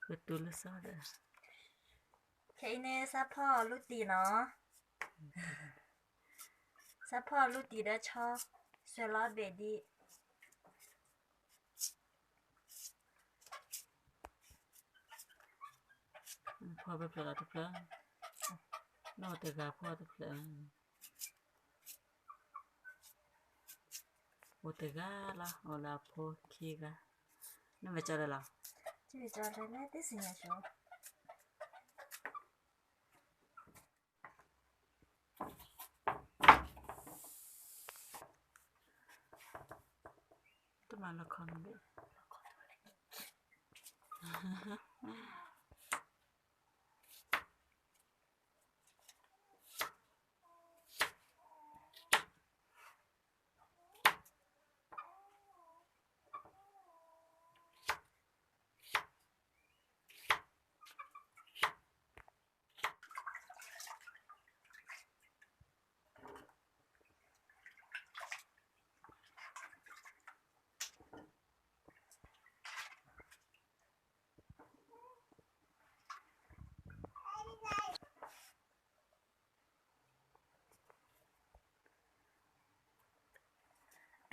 ကတူၢ်လၢစီဒီး, ခဲအံၤန့ၣ် စးဖီၣ်လူတံၢ်နီၤ, စးဖီၣ်လူတံၢ်ဒီးဆီ, ဆွဲလီၤဘ့ၣ်ဒံး ဖီၣ်ဖျၢၣ်လီၤတဖျၢၣ်, နီၢ်တဂၤဖီၣ်တဖျၢၣ်, အိၣ်တဂၤလီၤ, အိၣ်လၢအဖိခံဂၤ, နမ့ၢ်ကၠီလၢလီၤ, ကၠီလၢလၢတစံၣ်ညါဆိ တမၤလီၤခီနီၤဘ့ၣ်.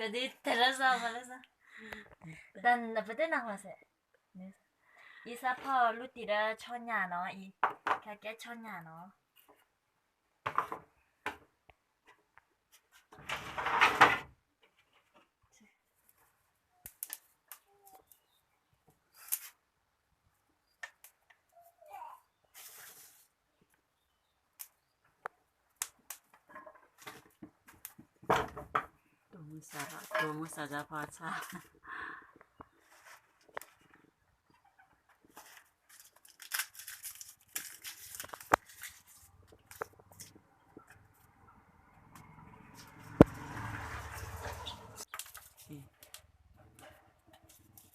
ကဒ်တရၢစီၤ ပလၢစီၤ, တၢ်ပတဲနၢ်ဟူစဲး, အံၤစးဖီၣ်လူတံၢ်ဒီးဆီညၣ်နီၤ, အံၤ, ကဲဆီညၣ်နီၤ. တိၢ်မုၢ်စၢ်, တိၢ်မုၢ်စၢ်ကဖီဆၣ်.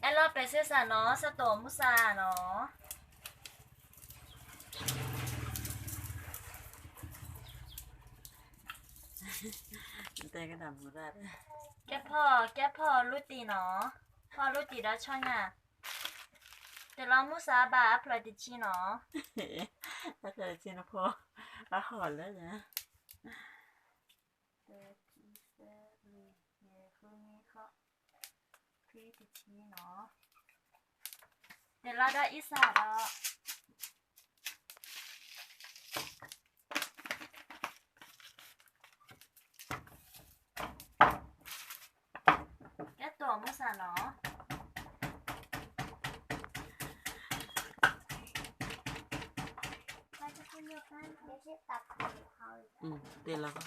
အဲၣ်လီၤပဲာ်စ့စၢ်နီၤ, စတိၢ်မုၢ်စၢ်နီၤ. တဲကနၣ်မူရၣ်, ကဲဖီၣ်, ကဲဖီၣ်လူတံၢ်နီၤ, ဖီၣ်လူတံၢ်ဒီးဆီညၣ်, တလီၤမုၢ်စၢ်ဘၣ်အဖျၢၣ်တဆံနီၤ, အဖျၢၣ်တဆံနဖီ, အဟီၣ်လၢညါ တၢ ခံ သၢ လွံၢ် ယဲၢ် ဃု နွံ ဃိး, ခွံ တဆံနီၤ, တလီၤဒီးအံစၢ်ဒီး ကဲတိၢ်မုၢ်စၢ်နီၤ. တဲလီၤ,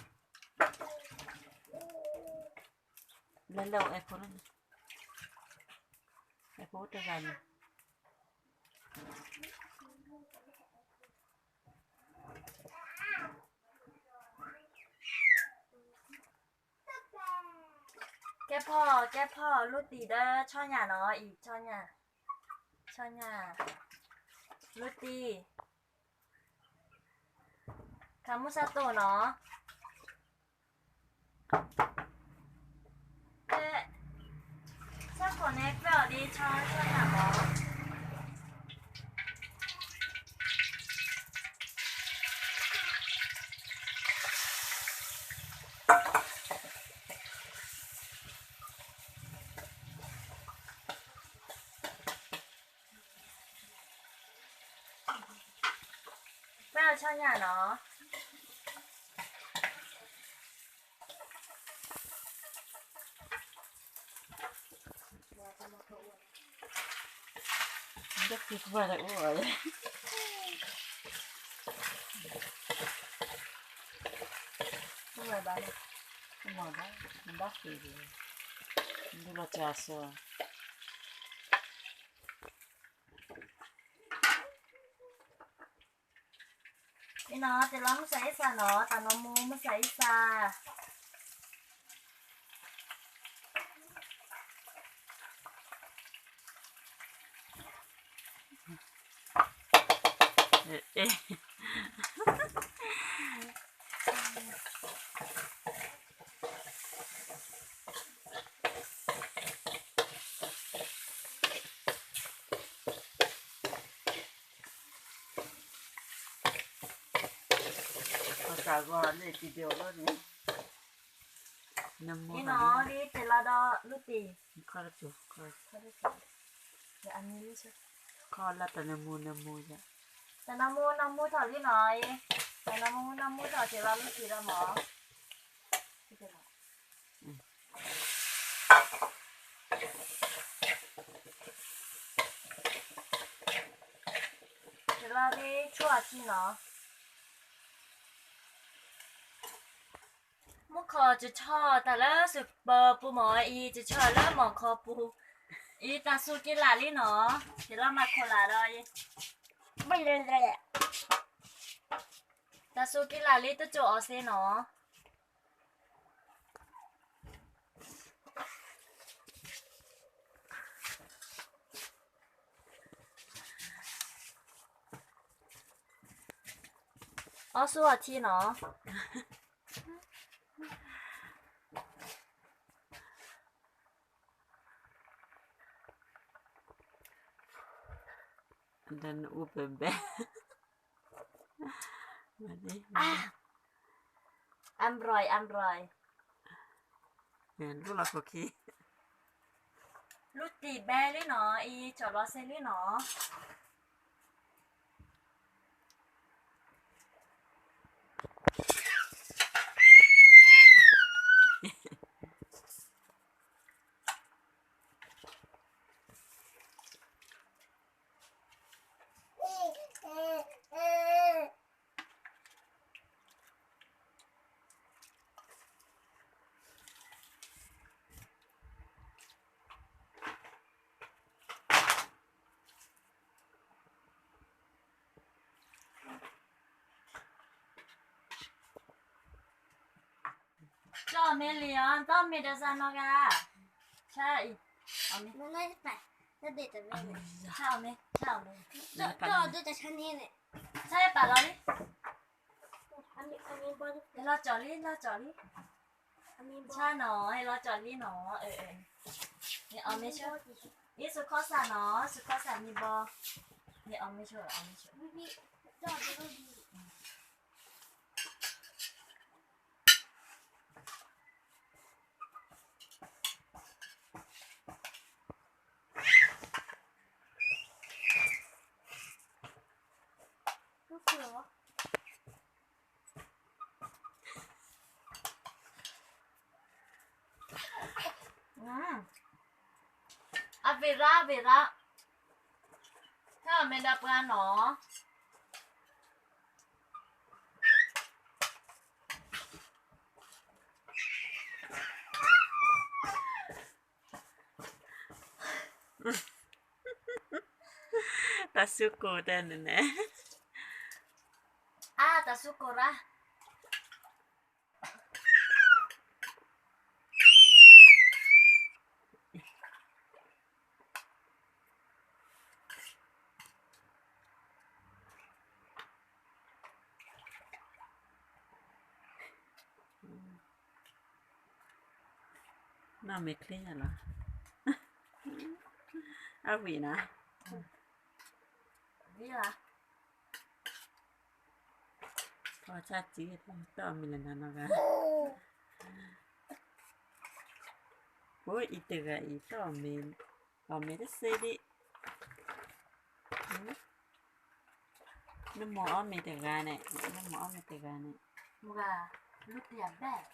လဲၤလဲၤအိၣ်အဲၣ်ဖိလၢန့ၣ်, အဲၣ်ဖိတဂၤန့ၣ် ကဲဖီၣ်, ကဲဖီၣ်လူတံၢ်ဒီးဆီညၣ်နီၤ, အံၤ, ဆီညၣ်, လူတံၢ်, ခးမုၢ်စၢ်တိၢ်နီၤ. ကဲ, စးခိၣ်န့ၣ် ပျဲအီၤဒ်ဆီ, ဆီညၣ်မး. ပျဲအီၤဆီညၣ်နီၤ. အံၤနီၤ, တလီၤမုၢ်စၢ်အံစၢ်နီၤ, တၢ်နီၢ်မူမုၢ်စၢ်အံစၢ်. တၢ်ဂီၤလၢတံၤဒိၣ်လီၤန့ၣ်, နမိၢ်နီၤ, လံတ့ၢ်လီၤဒီးလူတံၢ်, ခီတကၠိ, ခီလၢတၢ်နမူနမူယါ, တၢ်နမူနမူထီၣ်လံနီၤ, တၢ်နမူနမူထီၣ်တ့ၢ်လီၤလူတံၢ်လီၤမၢ်. တ့ၢ်လီၤဒ်ဆိအခံနီၤ, မူခိၣ်ကဆီတၢ်လၢစူၢ်ပၢၤပူၤမၢ်အံၤ ကဆီလၢမီၢ်ခီပူၤ, အံၤတၢ်စူၢ်က့ၤလၢ်လံနီၤ, တ့ၢ်လီၤမၤခိၣ်လၢ်ဒီးအံၤ, တၢ်စူၢ်က့ၤလၢ်လံတကၠိၣ်အီၤစ့နီၤ. အီၣ်ဆူၣ်အီထံနီၤ. ဒီးနအူပဘဲ, အါ, အါရၢၢ်, အါရၢၢ်, လူတံၢ်ဘဲလံနီၤ, အံၤကၠီၣ်လီၤစ့လံနီၤ. ကၠီၣ်မ့ၢ်လံအီၤ, တီၢ်မ့ၢ်ဒီးစၢ်နီၢ်ဂၤ, ဆါအံၤ, အီၣ်မ့ၢ်, ဆါအီၣ်မ့ၢ်, ဆါအီၣ်မ့ၢ်, ဆါပာ်လီၤလံ, လီၤကၠီၣ်လံ, လီၤကၠီၣ်လံ, ဆါနီၤ, လီၤကၠီၣ်လံနီၤ, မ့ၢ်အီၣ်မ့ၢ်ဆိ, မ့ၢ်စူခီစၢ်နီၤ, စူခီစၢ်မ့ၢ်ဘီ, မ့ၢ်အီၣ်မ့ၢ်ဆိ, အီၣ်မ့ၢ်ဆိ. အဝ့ၢ်ရၣ်, အဝ့ၢ်ရၣ်, ဟဲအီၣ်မ့ၢ်ဒီးပှၤနီၤ. တၢ်စူၢ်ကိၢ်တဲန့ၣ်န့ၣ်, အါ တၢ်စူၢ်ကိၢ်ရၣ်. နီၢ်မ့ၢ်ချ့ညါလီၤ, အဝံၤနီၤ, ဝံၤလီၤ. ဖီဆၣ်တံၢ် တၢ်အီၣ်မ့ၤလၢနၤနီၢ်ဂၤ, အိၣ်အံၤတဂၤအံၤ တၢ်အီၣ်မ့ၤ, အီၣ်မ့ၤတစ့ဒံး, နမိၢ်အီၣ်မ့ၤတဂၤန့ၣ်, နမိၢ်အီၣ်မ့ၤတဂၤန့ၣ်, အဟီၣ်ညိၣ်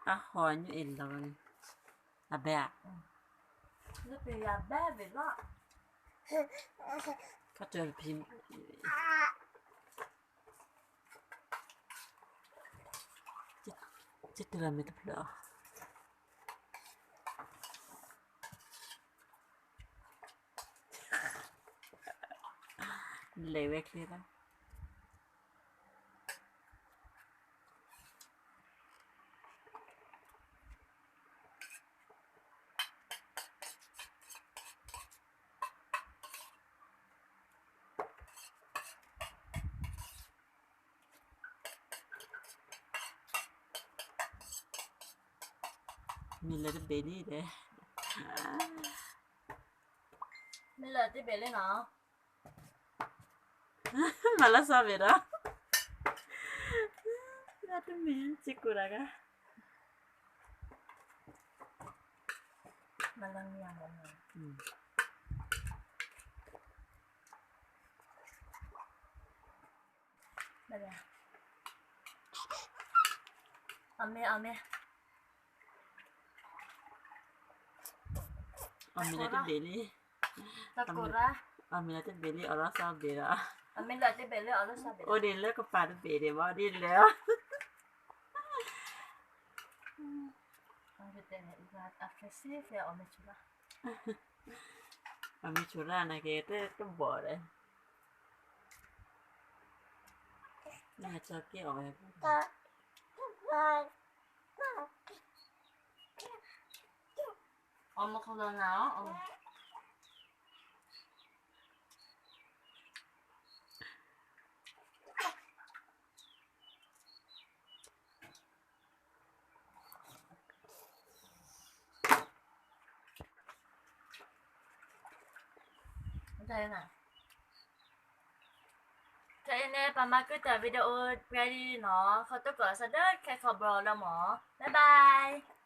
အ့ၣ်လီၤန့ၣ်, အဘဲဧါ, ခီၣ်တၢၢ်ဖံ ကတုၤလီၤမ့ၢ်တဖျၢၣ်အီၤ, လဲၤဝဲချ့လီၤ. မ့ၢ်လၢတဘ့ၣ်ဒ်လဲၣ်, မ့ၢ်လၢတဘ့ၣ်လံနီၤ, မၤလၢစီၤဘ့ၣ်ဒီး, တမ့ၢ်စ့ၢ်ကီးတဂၤ မလၢမံမီၢ် အမ့ၢ် အမ့ၢ် အမ့ၢ်လၢတဘ့ၣ်လံ, တကိးရၣ်, အမ့ၢ်လၢတဘ့ၣ်လံ အီၣ်လီၤစီဘ့ၣ်လီၤ, အမ့ၢ်လၢတဘ့ၣ်လံ အီၣ်လီၤစီဘ့ၣ်လီၤ, အိၣ်ဒံးလၢကပၤတဘ့ၣ်ဒံးဘၣ်ဒ်လဲၣ်, အမ့ၢ်ဆိရၣ်န့ၣ်က့ၤ တဘီၣ်ဒီး နကၠီက့ၤအီၣ်ဝဲ အီၣ်မ့ၢ်ခီလီၤနၤအီၣ်, ခဲအံၤန့ၣ် ပမၤကတၢၢ် video ပှဲၤလံနီၤ, ခီတကီၢ်စးဒၢခဲခီဘျီလီၤမၢ်, bye bye.